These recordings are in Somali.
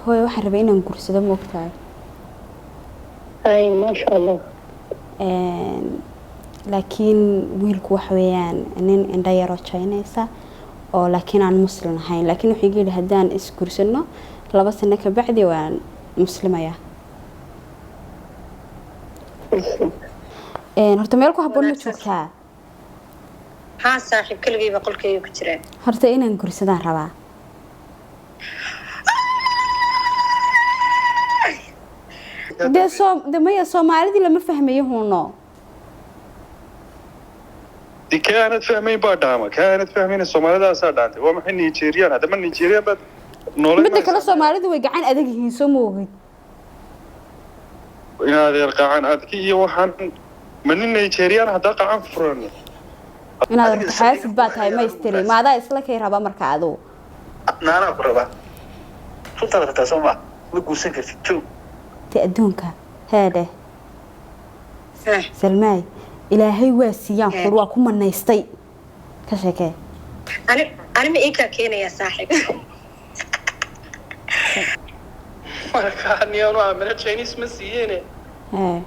Hooyo, waxaan rabay inaan guursado, moogtahay. Ay, maasha Allah. Laakiin wiilku waxa weeyaan nin indho yaroo jaynaysa oo laakiin aan muslim ahayn, laakiin wuxuu iga yidhi haddaan isguursano 2 sano ka bacdi waan muslimayaa. Horta meel ku habboon ma joogtaa? Haa saaxiib, keligayba qolkayga ku jiraan. Horta inaan guursadaan rabaa. Dee soo de maya, Soomaalidii lama fahmayo huuno. Di kaanad fahmayn baa dhaama, kaanad fahmayn Soomaalidaasaa dhaantay. Waa maxay Nigerian? Haddama Nigerian baad noolay. Midda kale, Soomaalidu way gacan adag yihiin, soo ma ogid? Inaad qacan adki iyo waxaan ma nin Nigerian haddaa qacan furan. Inaad horta xaasid baa tahay, ma istiri maadaa isla kay raba marka adigu. Naanaa ku rabaa, runtaad rabtaa soo ma? Ma guursan kartid, joog. Te adduunka heedhe. Salmaay, Ilaahay waa siiyaan kur waa ku manaystay, ka sheekee. Ani ani ma ii kaa keenayaa saaxiib? Marka niyaanu aamina Chinese ma siiyeene. Hee.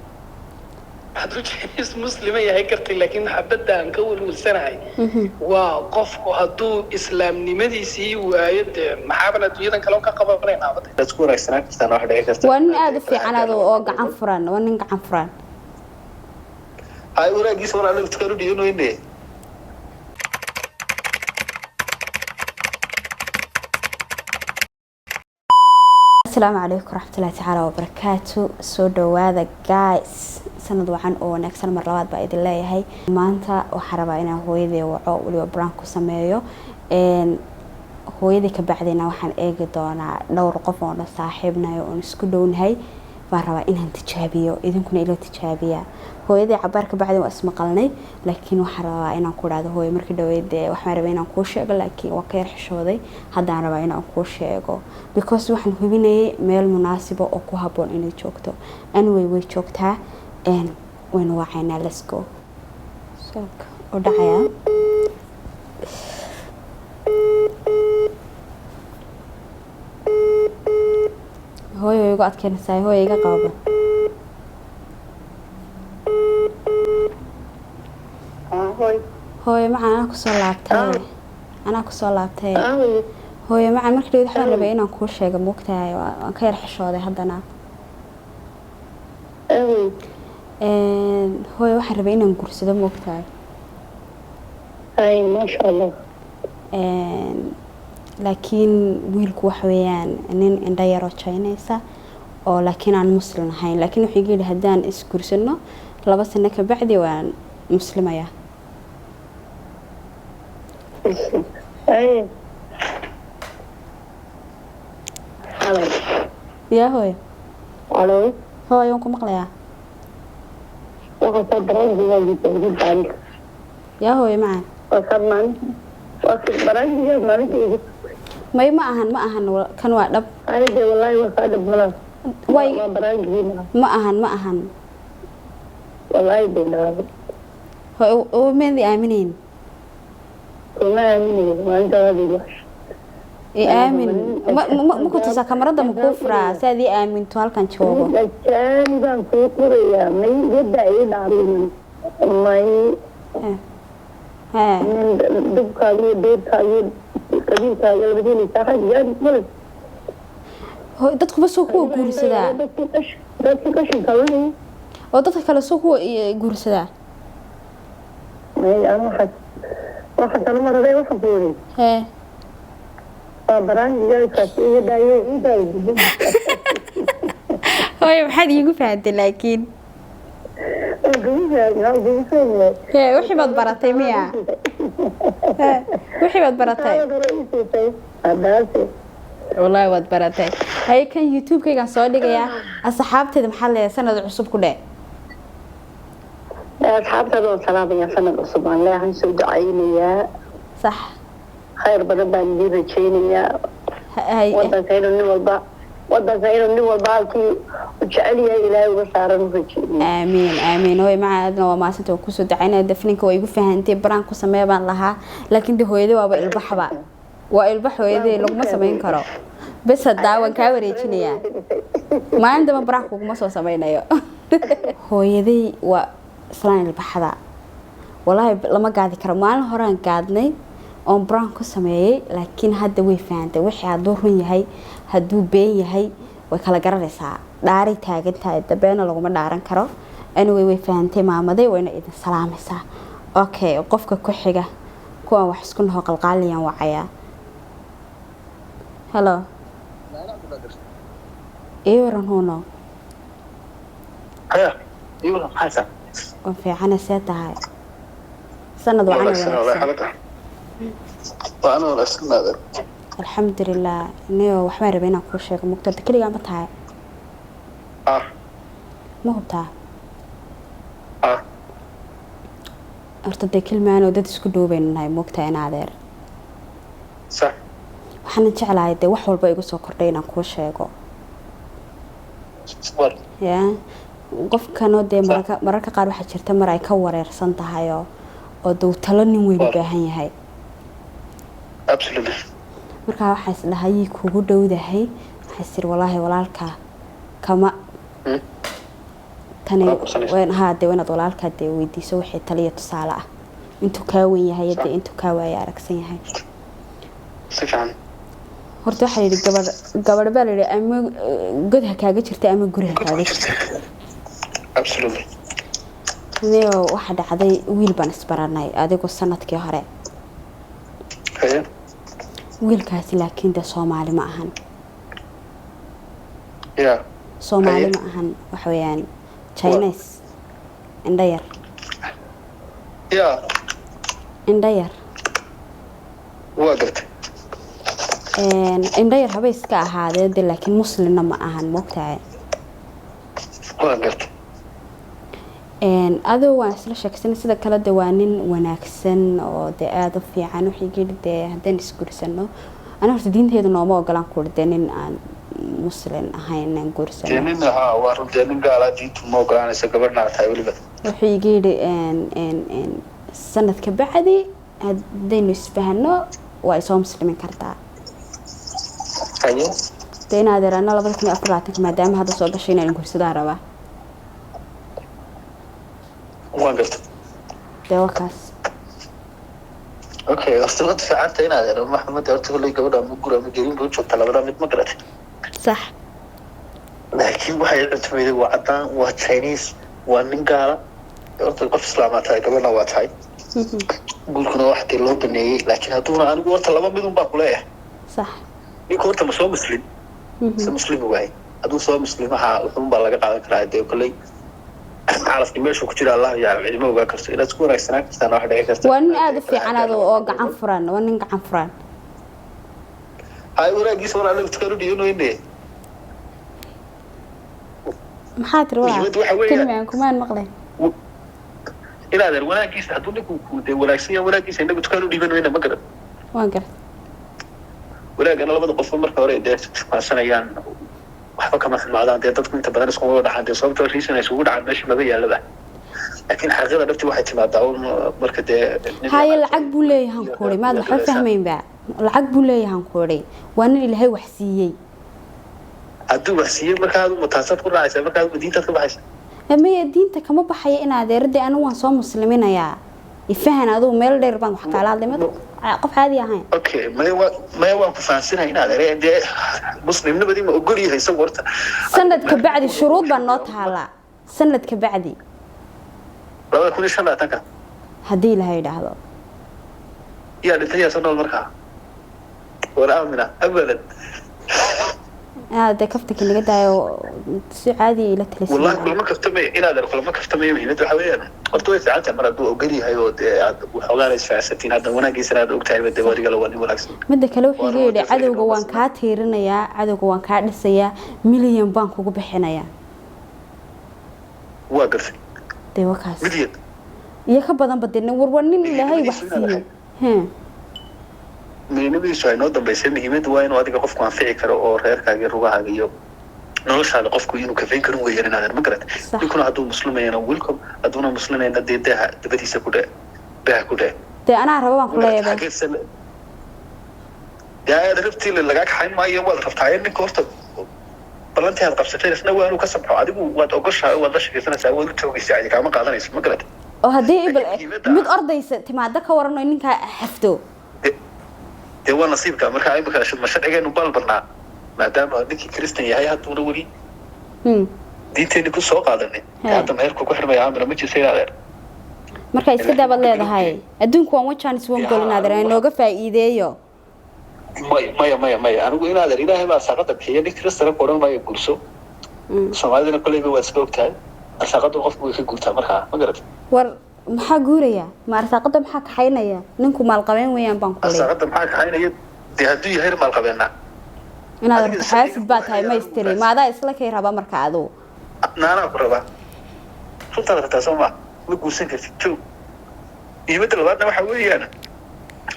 Hadduu Chinese muslima yahay kartay, laakiin xabadda aan ka welwelsanahay waa qofku hadduu islaamnimadiisii waayo, dee maxaaban adduunyadan kale ka qabanaynaa bade? Waad isku wanaagsanaan kartaan, wax dhici karta. Waa nin aada u fiican adu oo gacan furan, waa nin gacan furan. Hay, wanaagiisa war anagu tukaan u dhiiban weyne. Asalaamu calaykum waraxmatullahi tacaala wabarakaatu. Soo dhawaada guys, sanad wacan oo wanaagsan mar labaad baa idin leeyahay. Maanta waxaan rabaa inaan hooyaday waco, weliba brand ku sameeyo. Hooyaday ka bacdina waxaan eegi doonaa dhowr qof oona saaxiibnahay oon isku dhownahay baan rabaa inaan tijaabiyo, idinkuna ila tijaabiya. Hooyaday cabaar ka bacdi waa ismaqalnay, laakiin waxaan rabaa inaan ku dhahdo hooyo markii dhaweyd dee waxaan rabaa inaan kuu sheego, laakiin waa ka yar xishooday. Haddaan rabaa inaan kuu sheego because waxaan hubinayay meel munaasiba oo ku habboon inay joogto. Anyway, way joogtaa, waynu wacaynaa. Let's go. Soolka oo dhacayaa. Hooyo way igu adkeynaysaa, hooyo iga qaba. Hoy. Hooyo macaan, anaa kusoo laabtay, anaa kusoo laabtay. Hooyo macaan, markii dhaweyd waxaan rabay inaan kuu sheego, moogtahay, waan ka yar xishooday haddana. Hooyo, waxaan rabay inaan guursado, moogtahay. Ay, maasha Allah. Laakiin wiilku waxa weeyaan nin indho yaroo jaynaysa oo laakiin aan muslim ahayn, laakiin wuxuu iga yidhi haddaan isguursano 2 sano ka bacdi waan muslimayaa. Ay. Halo. Yaa hooyo. Halo. Hooyo, waan ku maqlayaa. Waxaa soo baranjigaa igu baan. Yaa hooyo macaan. Waa ka maalin. Waa ka baranjigaa maalinta igu. May, ma ahan, ma ahan, kan waa dhab. Ani dee wallaahi waa kaa dhab malaa. Way. Waa baranjigii malaa. Ma ahan, ma ahan. Wallaahi bee dhaaway. Hooyo, oo meedi aaminayn? Kuma aaminayo maalinta waad igu. I aamin. Ma ku tusaa kamarada? Ma kuu furaa si aad ii aaminto halkan joogo? Mid ajaani baan kuu qorayaa, may yadda ii dhacday may. Hee. Nin dubkaaga iyo deyrkaaga iyo qabiilkaaga lama helaysaa xajigaadi male. Hooyo, dadkuba soo kuwa guursadaa. Dadkii qashinka wixii. Oo dadka kale soo kuwa guursadaa. May, anu waxaas waxaas anu marabay, waxaan ku yidhi. Hee. Waa baraanjigaakaas iga daayo ii daayo. Hooyo, maxaad iigu fahantay laakiin? Waa kugu fahmay, waa kugu fahmay. Hee, wixii baad baratay miya? Hee, wixii baad baratay? Hore ii siisay haddaase. Wallaahi waad baratay. Haye, kan YouTube-kaygaan soo dhigayaa. Asxaabteeda maxaa leeyahay? Sanad cusub ku dheh. Asxaabtaada waan salaamayaa, sanad cusub aan leeyahay, soo ducaynayaa. Sax. Khayr badan baan idiin rajaynayaa. Hay. Wadanka inuu nin walba, wadanka inuu nin walba halkii u jecel yahay Ilaahay uga saaran u rajaynaya. Aamiin, aamiin. Hooy maca, aadna waa maasanta, waa kusoo ducaynaya. Dafninka waa igu fahantay, baraan ku samee baan lahaa, laakiin de hooyadey waaba ilbaxba, waa ilbax hooyadey, laguma samayn karo. Bes haddaa waan kaa wareejinayaa. Maalin dambe baraha kuguma soo samaynayo. Hooyaday waa islaan ilbaxda, walaahi lama gaadi karo. Maalin horaan gaadnay oon braan ku sameeyey, laakiin hadda way fahantay wixii hadduu run yahay, hadduu been yahay way kala garanaysaa. Dhaaray taagan tahay, dabeena laguma dhaaran karo. Anyway, way fahantay maamaday, wayna idin salaamaysaa. Okay, qofka ku xiga kuwaan wax isku naho qalqaaliyaan wacayaa. Hello, ii waran huuno? Haya, iwala maxaysaa? Waan fiicana, see tahay? Sanad wacan Wanaagsan walahi. Wanaagsan. Xaaladda waa ana wanaagsan adeer. Alxamdulilah. Niyo, waxbaan rabay inaan kuu sheego. Mugtarta keligaa ma tahay? Ah. Ma hubtaa? Ah. Horta dee kilmaanoo dad isku dhow baynu nahay, moogtaa in adeer. Sax. Waxaana jeclahay dee wax walba igu soo kordhay inaan kuu sheego. War. Ya qofkanoo dee mararka qaar waxaa jirta mar ay ka wareersan tahay oo dee uu talo nin weyn u baahan yahay. Absolutely. Markaa waxaa is dhahay yii kugu dhowdahay, waxaa is tiri walaahi walaalka kama tani. Waa qabsanaysa. Haa dee inaad walaalkaa dee weydiiso wixii taliya tusaale ah, intuu kaa wen yahay, dee intuu kaa waaya aragsan yahay. Si fiican. Horta waxaa yidhi gabadh gabadh baa la yidhi ama god ha kaaga jirta ama guri ha kaaga jirta. Absolutely. Niyo, waxaa dhacday wiil baan isbaranay adigu sanadkii hore. Haya. Wiilkaasi laakiin dee Soomaali ma ahan. Ya. Soomaali Haye. ma ahan, waxa weeyaan Chinese, indho yar. Ya. Indho yar. Waa gartay. Indho yar haba iska ahaadee de, laakiin muslimna ma ahan, moogtahay. Waa gartay. Adoo waan isla sheegsanay. Sida kale de waa nin wanaagsan oo dee aada u fiican. Wixii geli dee haddaan isguursano, ana horta diinteedu nooma ogolaan kuuri dee nin aan muslim ahayn inaan Dee guursano. Nin haa, waa run, dee nin gaalaa diintu ma ogolaanaysa, gabadhna tahay weliba. Wuxuu iga yidhi sanad ka bacdi haddaynu isfahano waa isoo muslimin kartaa. Haye. Dee inaad eraano 2024-ka maadaama hadda soo gashay inaan guursadaan rabaa. Waan gartay. Dee waa kaas. Okay, horta waad fiicanta inaad ero Maxamed. Horta kolley gabadha ama guri ama gerin buu joogtaa, labada mid ma garatay. Sax. Laakiin waxay cuntumayday waa caddaan, waa Chinese, waa nin gaala. Horta qof islaamaa tahay, gabadhna waa tahay, guurkuna wax dee loo baneeyey. Laakiin hadduuna anigu horta laba midun baa kuleeyahay. Sax. Ninka horta ma soo muslim se muslimi waaye? Hadduu soo muslimaha wuxuun baa laga qaadan karaa. Dee kolley calafki meeshuu ku jira Allah yaclam, cidima ogaa karto. Inaad isku wanaagsanaan kartaan wax dhici karta. Waa nin aada u fiican ado oo gacan furan, waa nin gacan furan. Hay, wanaagiisa war anaga tukaan u dhiibanayne. Maxaa tiri walaa? Muhiimadda waxa weeye- Kelmi aan kumaan maqlay. Inaad er wanaagiisa hadduu ninku ku dee wanaagsan yahay, wanaagiisa inagu tukaan u dhiibanayna, ma garan. Waan gartay. Wanaagana labada qofba marka hore dee isfahansanayaan waxba kama xumaadaan. Dee dadku inta badan iskuma dhacaan, dee sababtoo reason ay isugu dhacaan meesha maba yaalaba. Laakiin xaqiiqada dhabti waxay timaadaa un marka dee Haye, lacag buu leeyahan kuuri, maad waxba fahmaynba. Lacag buu leeyahan kuuri, waa nin Ilaahay wax siiyey. Hadduu wax siiyey, markaa adu mataasaad ku raacaysaa, markaa adu diintaad ka baxaysa. Maya, diinta kama baxaya in adeeradii anigu waan soo musliminayaa. Ifahan, adugu meel dheer baan wax kaala hadlay, mid qof caadi ahayn. Okay, maya waan ku fahansanahay inaad ere dee muslimnimadii ma ogol yahay isagu horta? Sanad ka bacdi shuruud baa noo taalaa, sanad ka bacdi. 2025-ka? Haddii Ilaahay yidhaahdo. Yaa dhintay, yaa soo nool markaa? War aamina abadan. Inaad dee kaftanka naga daayo, si caadi ila Wallahi talisan. Kulama kaftamayo inaad er, kulama kaftamayo. Muhiimadda waxa weeyaan horta way fiican tahay mar hadduu ogol yahay oo dee aad waxoogaan isfahansantiin, hadda wanaagiisana aad ogtahay, dee adigala waa nin wanaagsan. Midda kale wuxuu Waa iga yidhi runtii cadowga waan kaa tiirinayaa, cadowga waan kaa dhisayaa, milyan baan kugu bixinayaa. Waa gartay. Dee waa kaas. Milyan? Iyo ka badanba dee. War war nin Ilaahay wax siiyey. Hee. Muhiimadiisu ay noo dambaysay. Muhiimaddu waa inuu adiga qofku anfici karo oo reerkaaga iyo rugahaaga iyo noloshaada qofku inuu kafayn karin weeyaan inaadan, ma garat? Sax. Ninkuna hadduu muslimayana welcome, hadduuna muslimayna dee daaha dabadiisa ku dhe, daaha ku dhe. Dee anaa raba baan ku leeyahay. Xagee Dee aad rabtii lagaa kaxayn maayo, waad rabtaa ninka horta ballantii aad qabsatay isna waa inuu ka sabxo. Adigu waad ogoshahay, waad la sheekaysanaysaa, waad u joogaysaa, cidi kaama qaadanayso, ma garat? Oo haddii mid ordaysa timaado ka waran oo ninkaa xafto? Dee waa nasiibka. Marka imika ma sharcigeenu baal badnaa, maadaama ninkii Kristan yahay hadduuna weli diinteeni ku soo qaadanay, hadda meherku ku xirmaya Aamina ma jirta adeer. Marka iska daabaad leedahay, adduunku waa one chance one goal, in adeer inooga faa'iideeyo. Maya, maya, maya, maya, anigu in adeer Ilaahay baa arsaaqada bixiya. Nin Kristana ku odhan maayo guurso. Soomaalidana koleyba waad iska ogtahay, arsaaqadu qofku way ka guurtaa markaa, ma garat? War maxaa guuraya? Ma arsaaqada maxaa kaxaynaya? Ninku maalqabeen weeyaan baan ku leeyahay. Arsaaqada maxaa kaxaynaya? Dee hadduu yahay maalqabeenna. Inaad horta xaasid baa tahay, ma istiri maadaa isla kay raba marka adigu. Naanaa ku rabaa, runtaad rabtaa soo ma? Ma guursan kartid, joog. Muhiimadda labaadna waxa weeyaan,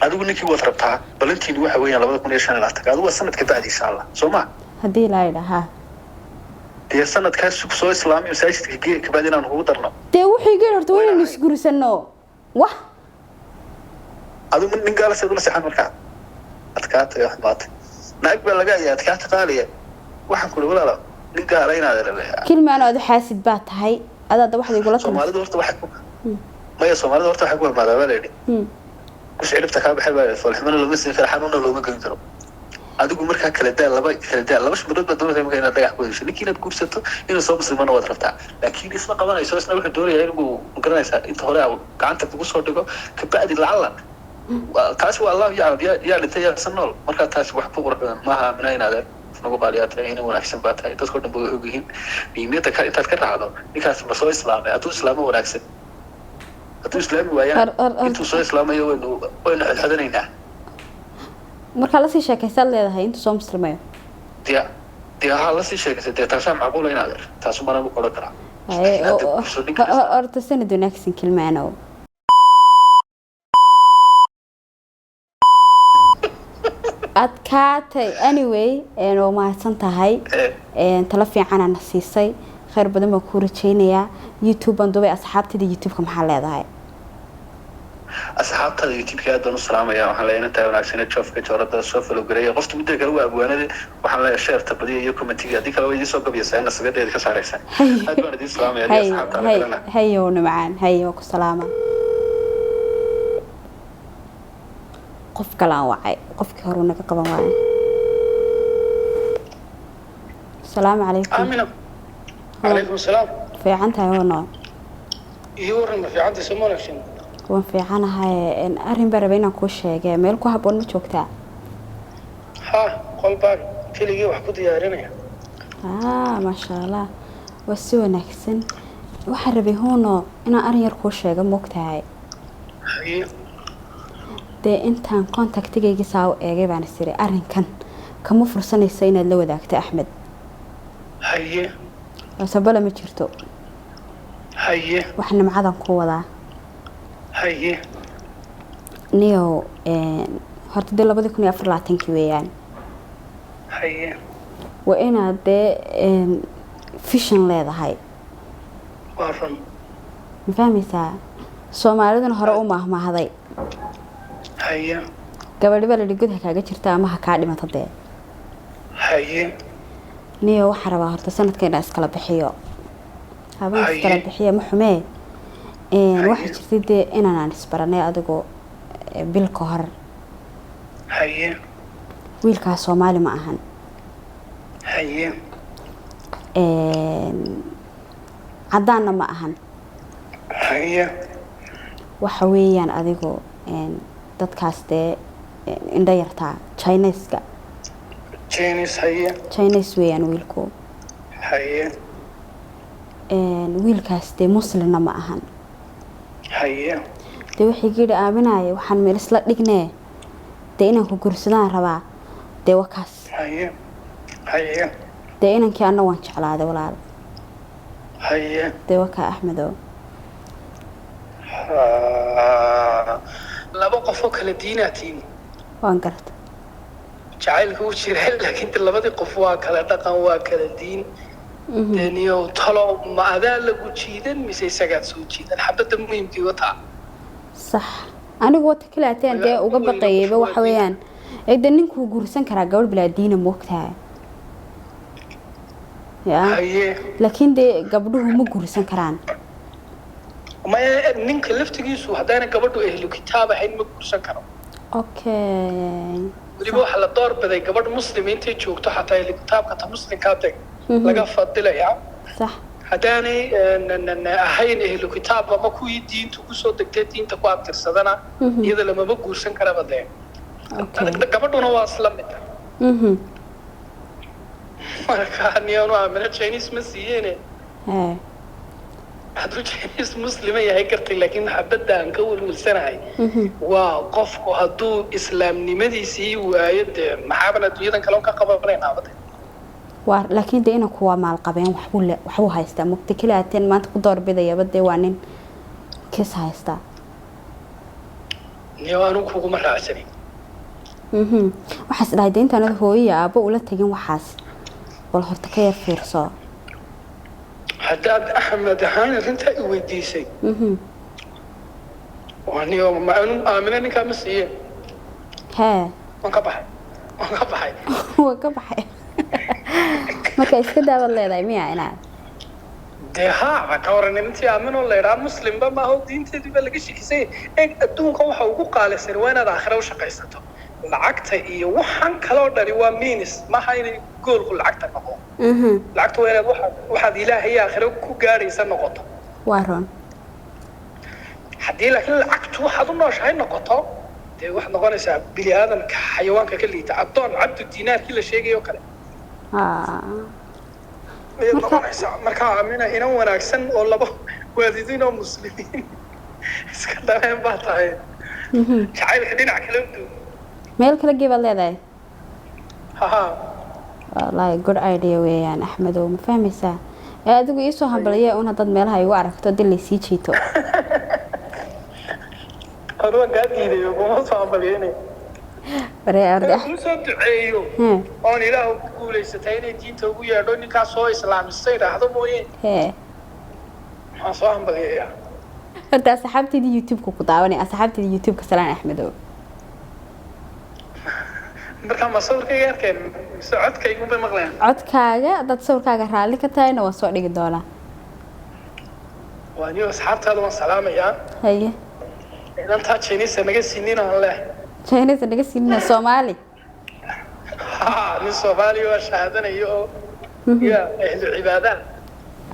adigu ninkii waad rabtaa, balantiinu waxa weeyaan 2025. Adigu waa sanadka bacdi, insha Allah, soo ma? Haddii ilaa idhahaa. Dee sanadkaas sug, soo islaami, masaajidka gee, kabacdi inaan kugu darno. Dee wuxuu iga yidhi horta waa inaynu isguursano wah. Adigu nin gaala seed ula seexan markaa? Adkaatay oo xumaatay, naag baa laga ayaa adkaata qaaliya. Waxaan kuli walaala, nin gaala inaad Kilmaano, adu xaasid baa tahay, adaada waxaad igula tahay. Soomaalidu horta waxay ku maya, Soomaalida horta waxay ku hormaadaa baa la yidhi kus ciribta kaa baxay baa la yidhi, foolxumana looma siin karo, xanuunna looma gelin karo. Adigu markaa kala daa, laba kala daa, laba shmirood baad doonaysaa markaa inaad dhagax ku hesho. Ninkii inaad guursato, inuu soo muslimana waad rabtaa, laakiin isma qabanayso. Isna wuxuu doonayaa inuu, magaranaysaa, inta hore gacanta kugu soo dhigo, kabacdi lacalla taasi waa Allah yaclam yaa dhintay yaa san nool. Markaa taasi wax ku qurux badan maaha. Amina, inaad nagu qaaliyaa tahay, ina wanaagsan baa tahay, dadkao dhan ba way og yihiin. Muhiimiyadda ka intaad ka raacdo, ninkaas ma soo islaamay? Hadduu islaamo wanaagsan, hadduu islaami waayana intuu soo islaamayo waynu xodxodanaynaa. Markaa lasii sheekaysaad leedahay intuu soo muslimayo? Dee haa, lasii sheekaysay, dee taasaa macquula in adeer, taasu mana u odhan karaa. Horta sanad wanaagsan, Kilmaanow. Adkaatay. Anyway, waa mahadsan tahay, talo fiicanaa na siisay, khayr badan baan kuu rajaynayaa. YouTube baan dubay, asxaabtayda YouTube-ka maxaa leedahay? Asxaabtada YouTube-ka aad baan u salaamaya. Waxaan leeyahay intaa wanaagsan joofka joorada soo falowgareeya. Qofta midda kale waa abwaanada, waxaan leeyahay sheerta badiya iyo commentiga, haddii kale waa idiin soo gabaysaa, nasibadeeda ka saaraysa. Aad baan idiin salaamaya asxaabta kalena. Hayo nimcaan, hayo, ku salaama. Qof kale aan wacay, qofkii hore naga qaban waayo. Asalaamu calaykum. Aamina, calaykum salaam. Fiican tahay hono? Iyo waran, ma fiicanta? Soo wanaagsan. Waan fiicanahay. Arrin baa rabay inaan kuu sheege, meel ku habboon ma joogtaa? Ha, qol baan keligii wax ku diyaarinaya. Maasha Allah, waa si wanaagsan. Waxaan rabay huno inaan arrin yar kuu sheego, moogtahay? Haye. Dee intaan contactigaygi saa u eegay baan is iri arrinkan kama fursanaysa inaad la wadaagto Axmed. Haye. Sabala ma jirto. Haye. Wax nimcadan ku wadaa. Haye. Niyow, horta dee 2024-kii weeyaan. Haye. Waa inaad dee vision leedahay. Waa run. Ma fahmaysaa? Soomaaliduna hore u maahmaahday. Haye. Gabadhi baa ladhi god ha kaaga jirta ama ha kaa dhimato dee. Haye. Niyo, waxaan rabaa horta sanadka inaan iskala bixiyo, habaan iskala bixiyo, ma xumee? Waxaa jirtay dee inaan isbaranay adigoo bil ka hor. Haye. Wiilkaas Soomaali ma ahan. Haye. Caddaanna ma ahan. Haye. Waxa weeyaan adigoo dadkaas dee indho yartaa, Chineska. Chinese, haye. Chinese weeyaan wiilku. Haye. Wiilkaas dee muslimna ma ahan. Haye. Dee waxay yidhi aaminaya, waxaan meel isla dhignee dee inaan ku guursadaan rabaa, dee waa kaas. Haye, haye. Dee inankii anna waan jeclaaday, walaal. Haye. Dee waa kaa, Axmedow. Laba qof oo kala diinaatiin. Waan garta. Jacaylka u jira, laakiin de labadii qof waa kala dhaqan, waa kala diin. Deniyow, talo ma adaa lagu jiidan mise isagaad soo jiidan? Xabadda muhiimkii wataa. Sax, anigu wata kalaateen dee uga baqayayba waxa weeyaan Ee de ninkuu guursan karaa gabadh bilaa diina, moogtahay ya. Haye. Laakiin dee gabdhuhu ma guursan karaan. Maya, ninka laftigiisu haddaana gabadhu ehlu kitaab ahayn ma guursan karo. Weliba waxaa la doorbiday gabadh muslim intay joogto, xataa ehlu kitaabka ta muslimkaa deg laga fadilayaa. Haddaanay ahayn ehlu kitaab ama kuwii diinta kusoo degtay, diinta ku abtirsadana, iyada lamama guursan karaba dee. Gabadhuna waa isla mid. Marka niyaanu Aamina Chinese ma siiyeene. Hadduu Chinese muslima yahay gartay, laakiin xabadda aan ka welwelsanahay waa qofku hadduu islaamnimadiisii waayo, dee maxaaban adduunyadan kale ka qabanaynaa de. Waa, laakiin dee inanku waa maalqabeen, waxbuu waxbuu haystaa, mugta keli ateen maanta ku doorbidayaba dee waa nin kis haystaa. Niyo anigu kuguma raacsanin. Waxaas dhahay dee intaanad hooyo iyo aabbo ula tagin waxaas bal horta ka yar fiirso. Haddaad Axmed ahaan arrintaa i weydiisay, waa niyo ma anu Aamina ninkaa ma siiyeen. Waan ka baxay, waan ka baxay. Waa ka baxay. Marka iska daabaad leedahay miya inaad? Dee haa, ka waran intii Aaminoo la idhaa muslimba maaha, diinteedii baa laga shikisay. Eeg, adduunka waxa ugu qaalisan waa inaad aakhira u shaqaysato. Lacagta iyo waxaan kaloo dhani waa minis, maaha inay goolku lacagta noqdo. Lacagta waa inaad waxaad ilaahay iyo aakhira ku gaadhaysa noqoto. Waa run. Haddii laakiin lacagtu waxaad u nooshahay noqoto, dee waxaad noqonaysaa bini aadamka xayawaanka ka liita, addoon cabdu diinaarkii la sheegayo kale ayaad noqonaysaa. Marka Aamina inan wanaagsan oo laba waalidiin oo muslimiin iska dhaleen baa tahay. Jacaylka dhinac kale u dhow. Meel kala gee baad leedahay. Haha. Wallaahi good idea weeyaan, Axmedow, ma fahmaysaa? Ee adigu iisoo hambaliye un haddaad meelaha igu aragto dil laysii jiito. Hore waan kaa diiday, kuma soo hambalyeynay. Waree orda. Kuu soo duceeyo oon Ilaahu ku guulaysatay inay diinta ugu yeedho, ninkaas soo islaamistay idhaahdo mooye. Maxaan soo hambalyeeyaa? Horta asxaabteydii YouTube-ka ku daawanay, asxaabteydii YouTube-ka salaan, Axmedow. Markaa ma sawirkayga arkeen mise codkaygu bay maqlayaan? Codkaaga. Haddaad sawirkaaga raalli ka tahayna waan soo dhigi doonaa. Waa niyo, asxaabtaada waan salaamayaa. Haye. Inantaa Chinese naga siinin aan leh. Chinese naga siinina, Soomaali. Ha, nin Soomaali waa shahaadanayo oo ya ehlu cibaadaha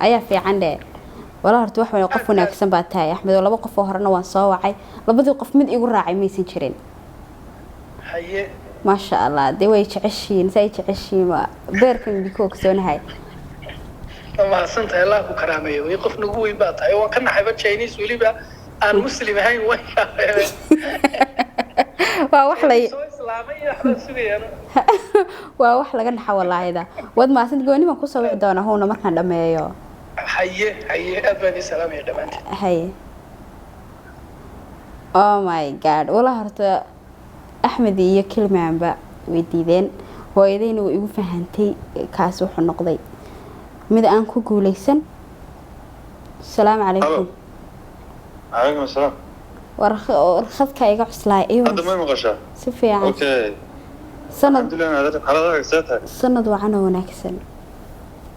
ayaa fiican dhe. Walaa horta wax weyn, qof wanaagsan baa tahay, Axmed. Oo laba qof oo horena waan soo wacay, labadii qof mid igu raacay maysan jirin. Haye. Maasha Allah, dee way jeceshiin, say jeceshiin, waa beerkan idinku ogsoonahay. Waa mahadsantahay, Allah ku karaameeyo. Way qof nagu weyn baa tahay. Waan ka naxayba Chinese weliba aan muslim ahayn, way yaabeen. Waa wax la soo islaamay iyo waxbaan sugayaan. Waa wax laga naxa walaahida. Waad mahadsan, gooni baan kusoo wici doonaa howna markaan dhameeyo. Haye haye, aad baan idin salaamaya dhammaantiin. Haye. Oh my God, walaa horta Axmed iyo Kilmaanba way diideen, hooyadayna way igu fahantay. Kaas wuxuu noqday mid aan ku guuleysan. Asalaamu calaykum. Calaykum asalaam. War khadka iga cuslaay iyo. Hadda may maqashaa? Si fiican. Sanad Alxamdulilah, xaaladaaga see tahay? Sanad wacan oo wanaagsan.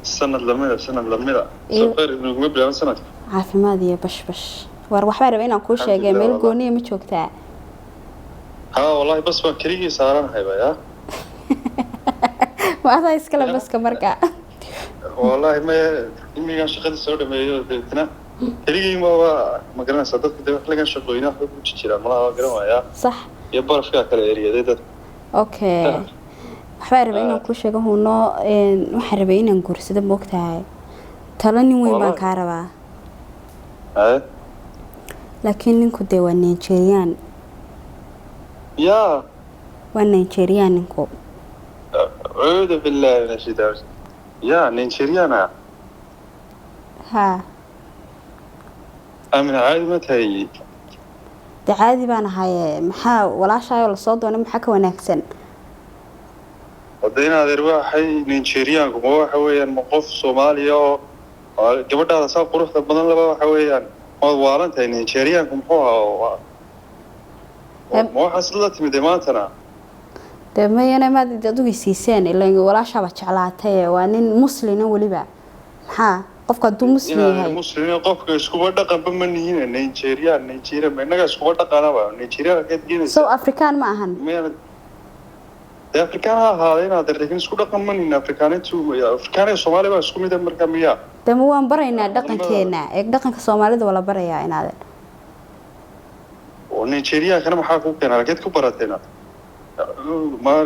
Sanad lamida, sanad lamida. Soo khayr naguma bilaaban sanadka. Caafimaad iyo bashbash. War waxbaa raba inaan kuu sheegay, meel Alxamdulilah, gooniya ma joogtaa? Haa wallahi, bas baan keligii saaranahay ba ya. Ma adaa iskale baska marka? Wallahi maya, imigaan shaqadii soo dhameeyo, dabeetna keligii ma waa ma garanaysaa, dadka dee xilligan shaqooyina waxba ku jiraan malaha, waa garan waayaa. Iyo barafkaa kala eriyaday dadka. Okay, waxbaa rabay inaan kuu sheego huno. Waxaan rabay inaan guursado, moogtahay, talo nin weyn baan Wallahi. kaa rabaa. Haye. Laakiin ninku dee waa Nigerian. Yaa. Waa Nigerian ninku. Acuudu billahi min ashaytaan rajiim. Yaa Nigeriana? Haa. Amina, caadi ma tahay? Dee caadi baan ahaye, maxaa walaashaayoo lasoo doonay, maxaa ka wanaagsan? Hadda in adeer, waxay Nigerianku ma waxa weeyaan, ma qof Soomaaliya oo gabadhaada saa quruxda badan laba waxa weeyaan, waad waalan tahay. Nigerianku muxuu ahaa? Ma waxaas la timid maantana? Dee mayana maad adigu siiseen, ilaan walaashaaba jeclaatay. Waa nin muslina weliba. Maxaa qofka hadduu muslim Inaad yahay? Muslimiin qofka iskuba dhaqanba ma nihin. Nigeria, Nigeria ma innaga iskuba dhaqanaba? Nigeria halkeed geenaysa? Sow Afrikaan ma ahan? Miyaan dee Afrikaan ha ahaada inaad, laakiin isku dhaqan ma nihin. Afrikaanintu, Afrikaan iyo Soomaali baa isku mid ah marka, miyaa? Dee ma waan baraynaa dhaqankeena. Eeg, dhaqanka Soomaalida waa la barayaa inaadan. Oo Nigeriankana maxaa ku keenay? Halkeed ku barateena? Maar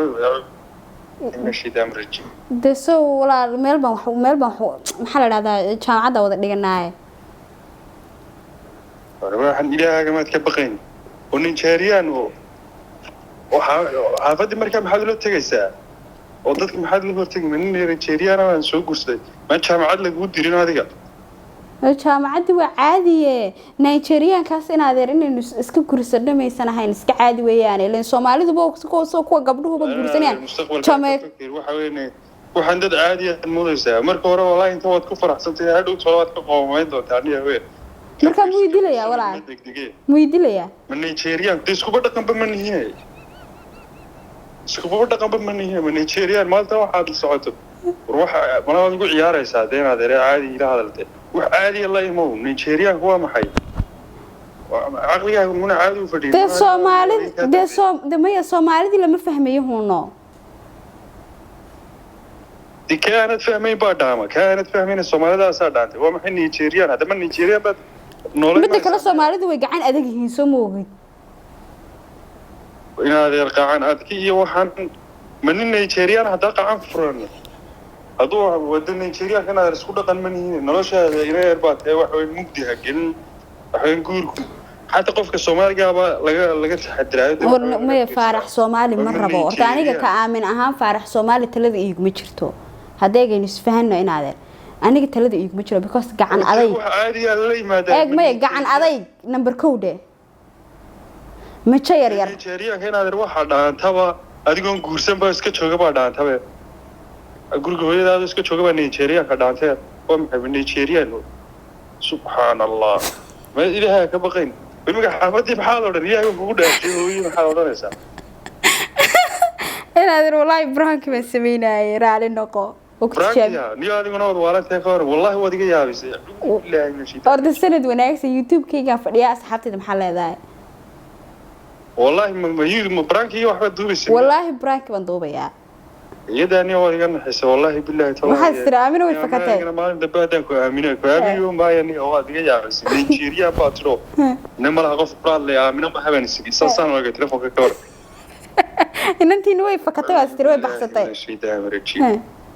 shaytaan rajiim. Dee sow walaal, meel baan wax, maxaa la dhahdaa, jaamacadda wada dhiganaaye. Waxaan Ilaahaga maad ka baqayn? Oo Nigerian oo xaafaddii markaa maxaad ula tegaysaa? Oo dadka maxaad ula hortegi? Ma nin Nigerian baan soo guursaday, ma jaamacad lagugu dirin adiga? Jaamacaddii waa caadiye. Nigeriankaas in adeer inaynu iska gursano maysan ahayn, iska caadi weeyaan. Ilan Soomaaliduba soo kuwa gabdhuhuba guursanayaan. Mustaqbalka Jame ka fikir. Waxa weeye waxaan dad caadi ah moodaysaa marka hore. Wallahi inta waad ku faraxsantahay, hadhow tolo waad ka qoomayn doontaa aniga haween. Marka muu dilayaa walaal? Degdege. Muu dilayaa? Ma Nigerian dee iskuba dhaqanba ma nihin, iskuba dhaqanba ma nihin. Ma Nigerian maanta waxaad la socoto? War waxa mana waad ugu ciyaaraysaa dee inaad ere caadi ila hadaltay. Wax caadiya la imow. Nigerianku waa maxay? Caqligaaga muna caadi u fadhiyo? Dee Soomaali dee soo de maya, Soomaalidii lama fahmayo huno. Dee ka aanad fahmayn baa dhaama. Ka aanad fahmayn Soomaalidaasaa dhaantay. Waa maxay Nigerian? Haddama Nigerian baad noola. Midda kale, Soomaalidu way gacan adag yihiin, soo ma ogid? Inaad yar qacan adki iyo waxaan ma nin Nigerian haddaa qacan furan hadduu wada Nigerian inaad isku dhaqan ma nihiin. Noloshaada ina yar baa tahay, wax weyn mugdi ha gelin. Wax weyn guurku xataa qofka Soomaaligaaba laga taxadiraayo. Dee War waxa weyn maya laga Faarax fiirsaa. Soomaali ma Waa rabo horta aniga. Nigerian. Ka aamin ahaan, Faarax Soomaali talada iiguma jirto. Haddeegaynu isfahanno inaadeer, aniga talada iiguma jiro because gacan adayg. Wax caadiya lala yimaadaa. Eeg, maya, gacan adayg number kow dhe, mijo yar yar. Nigerianka inaad waxa dhaantaba adigoon guursan baa iska jooga baa dhaantabe. Guriga hooyadaada iska jooga baa Nigerianka dhaantee. Waa maxay Nigerian? Subxaan Allah, ma Ilaaha ka baqayn? Imika xaafadii maxaad odhan? Ilaahay kugu dhaafay, hooyadii maxaad odhanaysaa? Inaadeer, wallaahi prank baan sameynayay, raali noqo. Oo ku tijaabi. Prank-iga niyo adiguna waad waalantahay ka hor. Wallahi waad iga yaabisay. Ilaahay ma shaytaan. Horta sanad wanaagsan. YouTube-kaygaan fadhiyaa. Asxaabtayda maxaa leedahay? Wallahi ma prank-iga waxba duubaysa? Wallaahi prank baan duubayaa. Iyadaani waad iga naxisay, wallahi billahi taala. Waxaad tiri, Aamina way fakatay. Anigana maalin dambe haddaan ku aamino, ku aamino maayo. Niyo waad iga yaabisay. Nigeria baa tiro nin malaha qof kula hadlaya aamino ma habeen isigi saasaan oga telefoonka ka hor. Inantiina way fakatay, waa tiri, way baxsatay.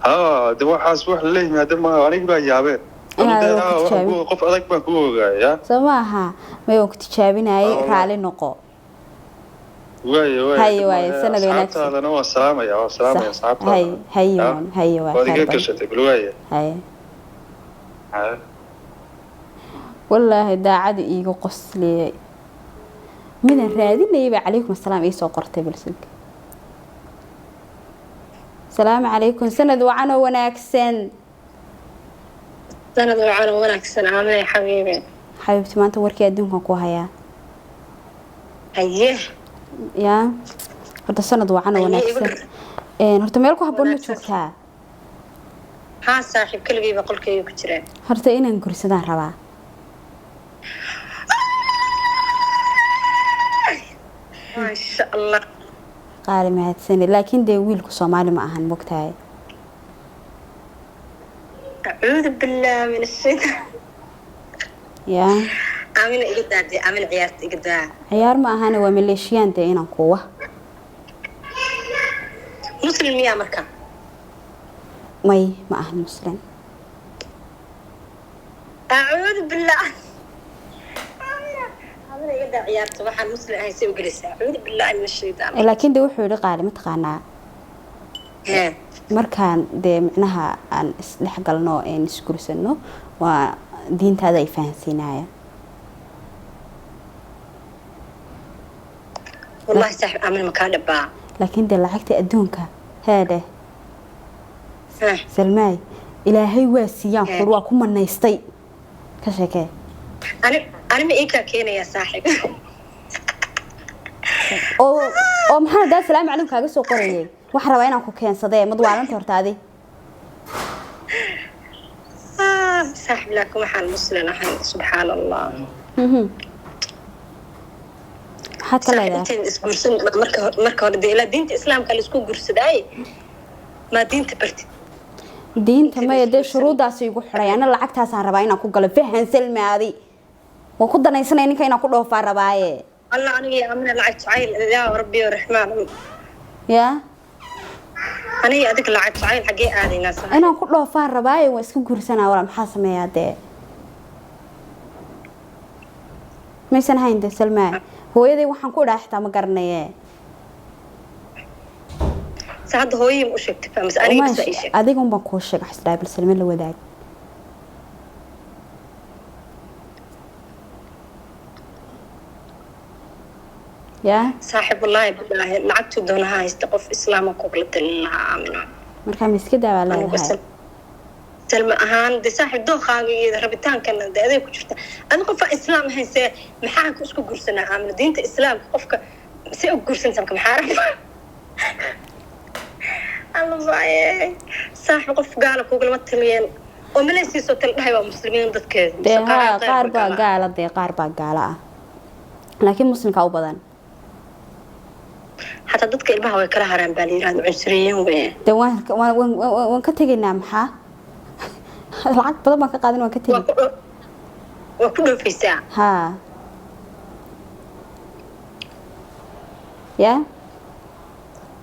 Ha, de waxaas wax la yimaada maaha. Aniga baa yaabeen. Inaad waa ku tijaabin. Qof adag baan ku ogaaya. Soo maaha? May, waan ku tijaabinayay. Ah, raali noqo. Waaye waaye. Haye, waaye, sanad wanaagsan. Asxaabtaadana waa salaamaya, waa salaamaya. Sax. Asxaabtaada. Haye haye haye, waa waad iga khayr badan. gashatay bal, waaye. Haye. Ha. Wallaahi daacada iiga qosliyay. Midaan raadinayay baa calaykum asalaam ii soo qortay. Balsug, salaamu calaykum, sanad wacan oo wanaagsan. Sanad wacan oo wanaagsan, Aamine xabiibi. Xabiibti, maanta warkii adduunkan ku hayaa. Haye. Yaa horta sanad wacan oo Haye, wanaagsan. Horta meel ku habboon ma Wanaagsan. joogtaa? Haa saaxiib, keligayba qolkayga ku jiraan. Horta inaan gursadaan rabaa. Maasha Allah. Qaali, mahadsanid. Laakiin dee wiilku Soomaali ma ahan, mogtahay? Acuudu billah min ashaytaan. Yaa. Aamina, iga daa dee. Aamina, ciyaarta iga daa. Ciyaar ma ahane, waa maleeshiyaan dee inaan kuwa. Muslim miyaa marka? May, ma ahan muslim. Acuudu billah. Aamina, Aamina, iga daa ciyaarta. Waxaan muslim ahayn say u gelaysaa? Acuudu billahi min ashaytaan. Laakiin dee wuxuu yihi, qaali, mataqaanaa, Hee. markaan dee micnaha aan isdhex galno een isgursano, waa diintaada ay fahansiinaya. Wallahi saaxiib, Aamina, makaa dhabaa? Laakiin dee lacagta adduunka heedheh. Heh. Salmaay, Ilaahay waa siiyaan kur, waa ku manaystay, ka sheekee. Ani ma ii kaa keenayaa saaxiib? Oo Oo maxaa daa salaamu calaykum kaaga soo qorayay? Waxaan rabaa inaan ku keensadee, mad waalanta horta adi. Saaxib, laakiin waxaan muslim ahayn, subxaan Allah. Maxaad ka leedahay? Intayn isguursan marka hore dee ilaa diinta islaamka la isku guursadaaye, maa diinta bartid? Diinta maya, dee shuruuddaas igu xidhay. Ana lacagtaasaan rabaa inaan ku galo, fahan Salma? Adi waan ku danaysanaya ninka inaan ku dhoofaa rabaaye. Allah, aniga iyo Amina lacag jacayl, yaa rabbi ya raxmaan. Ya. Aniga adiga lacag jacayl xaggee aadaynaa, saaxib? Inaan ku dhoofaan rabaaye, waan iska guursanaa. Walaa maxaa sameeyaa dee? Maysan hayn dee Salma, hooyaday waxaan ku idhaa xitaa ma garanaye. Se hadda hooyihii ma u sheegtay fa mise aniga bisa ii sheeg? Adiga un baan kuu sheegay, waxaan isdhahay bal Salme la wadaag. Ya. Saaxib, wallaahi bilaahi, lacagtuu doonaha haysta, qof islaama kugula talin lahaa, Aamina. Markaa ma iska daawaa Anigu leedahay? Salma ahaan de saaxib, dookaaga iyo rabitaankana de aday ku jirta. Adi qof aan islaam ahayn see maxaa ku isku guursanaa, Aamina? Diinta islaamka qofka see u guursanaysa marka? Maxaa rabaa? Alla waaye, saaxib, qof gaala kugulama taliyeen oo malaysiisoo tala dhahay waa muslimiin dadkeeda. Dee Mise haa, qaar baa gaala. Gaala dee, qaar baa gaala ah, laakiin muslimkaa u badan. Xataa dadka ilmaha way kala haraan baa la yidhahda, cunsuriyiin weye. Dee waan ka tegaynaa. Maxaa lacag badan baan ka qaadan, waan ka Waa tegay. Waa ku dhoofaysaa. Haa, ya.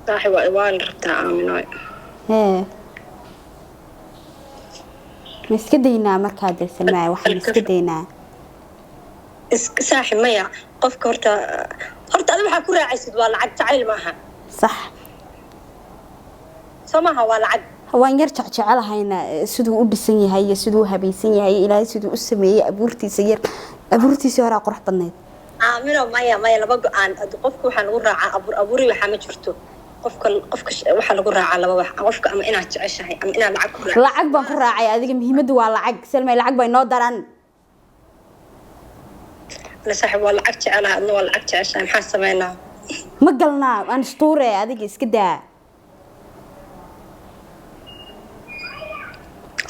Saaxib, waa la rabtaa, Aamino. Hee, ma iska daynaa markaa dee Salmaa? Waxaan iska daynaa. Saaxib, maya, qofka horta adi waxaa ku raacaysid waa lacag jacayl maaha. Sax. Soo maaha? Waa lacag. Waan yar jecjecelahayna siduu u dhisan yahay iyo siduu u habaysan yahay, Ilaahay siduu u sameeyey abuurtiisa, yar abuurtiisii horaa qurux badnayd. Aamino, maya, maya, laba go-aan. Qofka waxaa lagu raacaa abuur abuuri waxaa ma jirto. Qofka waxaa lagu raacaa laba wax: qofka ama inaad jeceshahay ama inaad lacag ku raacdo. Lacag baan ku raacay. Adiga muhiimaddu waa lacag, Salmay, lacag baa inoo daran. La saaxib, waa lacag jecelahay, adna waa lacag jeceshahay, maxaa sameynaa? Ma galnaa? Aan istuure, adiga iska daa.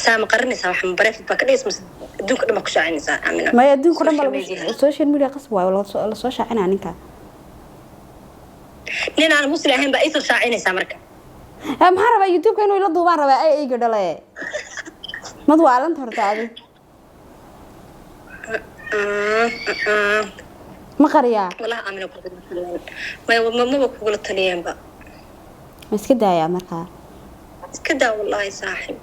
Saa ma qarinaysaa? Wax ma private baa ka dhigaysa mise adduunka dhan baa ku shaacinaysaa, Aamino? Maya, adduunka dhan baa Social media. Social media qasab waayo, lasoo shaacinaa ninka. Nin aan muslim ahayn baa iisoo shaacinaysaa marka? Maxaan rabaa? YouTube-ka inuu ila duubaan rabaa. Ay eyga dhale, mad waalanta horta adi. Ma qariyaa? Walahi Aamino, kugula taliyeen maya, maba kugula taliyeenba. Ma iska daayaa markaa? Iska daa wallahi, saaxib.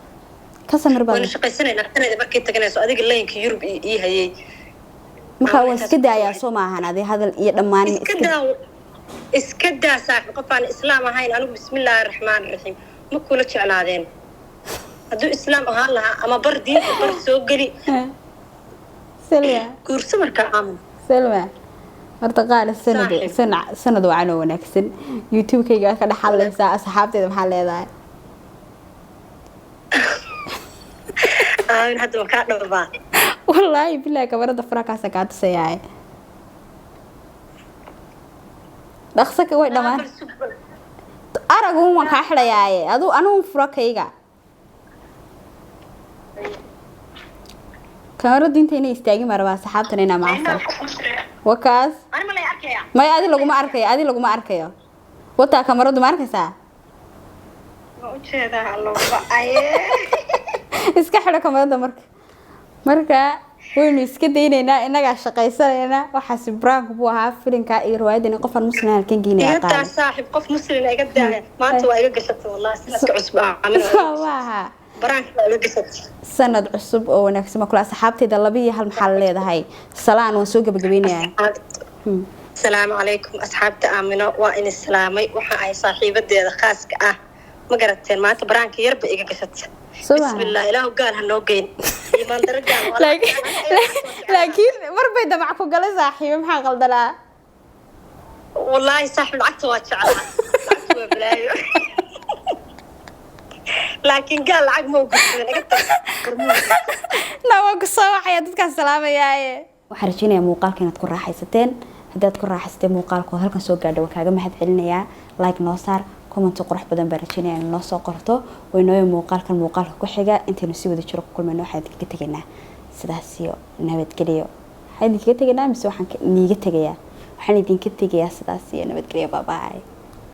Ka samir Waynu badan. shaqaysanaynaa kanada markay taganayso, adiga laynka Yurub ii hayay. Markaa waan iska daayaa, soo maahan? Adi hadal iyo dhammaan ma Iska iska daa, iska daa saaxib. Qof aan islaam ahayn anigu, bismillaahi raxmaan raxiim, ma kula jeclaadeen. Hadduu islaam ahaan lahaa ama bar diinta bar soo geli. Selma. Guurso markaa, Aamin. Selma, horta qaali sanad. Saaxiib. Sanad wacan oo wanaagsan. YouTube-kayga ka dhex hadlaysaa, asxaabteeda maxaa leedahay? Aamin, hadda ma kaa dhabaa? Wallaahi bilahi, kamarada furakaasa kaa tusayaay. Dhaqso ka way dhammaan aragun, waan kaa xidhayaaye. Adu anugun furo kayga kamaradu inta inay istaagin baa rabaa, asxaabtana inaa macasal wakaas. Ani ma lay arkaya? Maya, adi laguma arkayo, adi laguma arkayo. Wataa kamaradu, ma arkaysaa? Ma ujeedaa alloba aye. Iska xidho kamarada marka. Marka waynu iska daynaynaa, innagaa shaqaysanaynaa. Waxaasi prank buu ahaa, filinka iyo riwaayadani. Qofaan muslim halkan geynaya. Iga daa. Qaali. Saaxib, qof muslim iga daa. Maanta waa iga gashatay wallahi, sanadka cusub, Aamin. Soo maaha? Prank waa iga gashatay. Sanad cusub oo wanaagsan baa kula. Asxaabteyda laba iyo hal maxaa la leedahay? Salaan, waan soo gabagabeynayaa. Asalaamu calaykum asxaabta Aamino, waa in islaamay. Waxa ay saaxiibadeeda khaaska ah ma garateen? Maanta prank-ka yarba iga gashatay. Soo maaha? Bismillah, ilaahu gaal ha noo geyn, iimaan daro gaal waa. Laakiin mar bay damac ku galay saaxiibe, maxaa qaldanaa? Wallaahi saaxiib, lacagta waa jeclaa, lacagta waa balaayo, laakiin gaal lacag ma ogolsadan, iga tag. Na waan ku soo waxaya dadkaan salaamayaaye. Waxaan rajeynayaa muuqaalka inaad ku raaxaysateen. Haddaad ku raaxaysatay muuqaalkood halkan soo gaadha, waan kaaga mahad celinayaa. Like noo saar, comment qurux badan baan rajeynaya in noo soo qorto. Waynooyo muuqaalkan muuqaalka ku xiga intaynu si wada jiro ku kulmayno, waxaan idinkaga tegaynaa sidaas iyo nabadgelyo. Waxaan idinkaga tegaynaa mise waxaan niiga tegayaa? Waxaan idinka tegayaa sidaas iyo nabadgelyo. Bye bye.